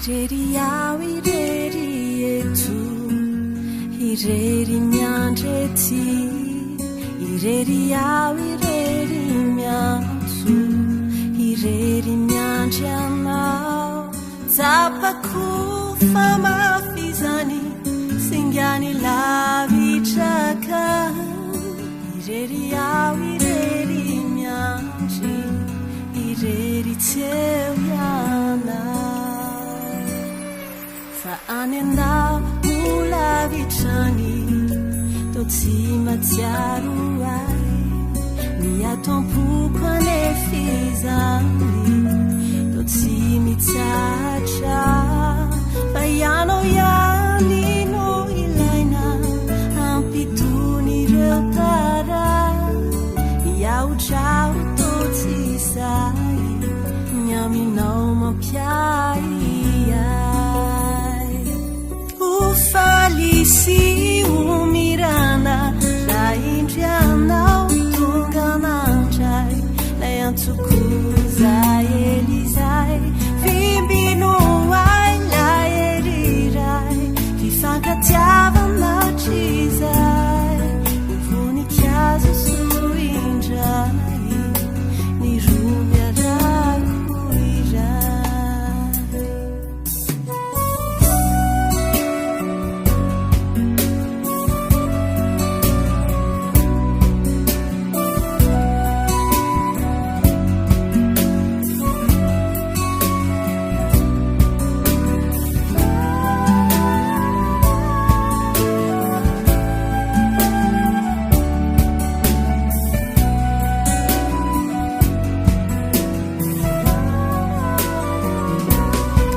Irery aho irery eto, irery miandry ety. Irery aho irery miantso, irery miandry anao. Tsapako fa mafy izany singany lavitra ka. Irery aho irery miandry, irery tsy eo ianao. Fa any anao ho lavitra any, toa tsy mahatsiaro ahy. Ny ato am-poko anefa izany, toa tsy mitsahatra. Fa ianao ihany no ilaina hampitony ireo tara. Hiahotraho toa tsy sahy, ny aminao mampiahiahy. Ho faly sy ho mirana raha indro ianao tonga nandray ilay antsoko izay ela izay. Vimbino ahy ilay hery iray, fifankatiavana hatrizay. Ho voninkazo soa indray ny roa miaraka ho iray.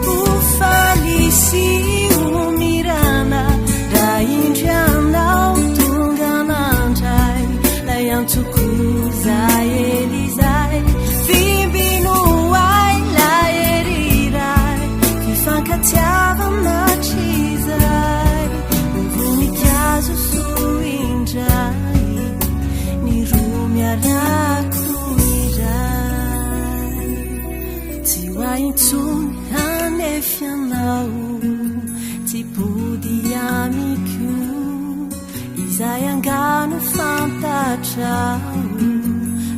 Ho faly sy ho mirana raha indro ianao tonga nandray ilay antsoko izay ela izay. Vimbino ahy ilay hery iray, fifankatiavana hatrizay. Ho voninkazo soa indray ny roa miaraka ho iray. Tsy ho ahy intsony anefa ianao, tsy hipody amiko. Izay angano fantatrao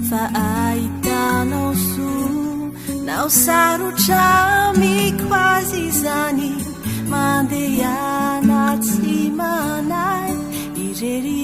fa ahitanao soa. Na ho sarotra amiko azy izany, mandehana tsy manahy irery.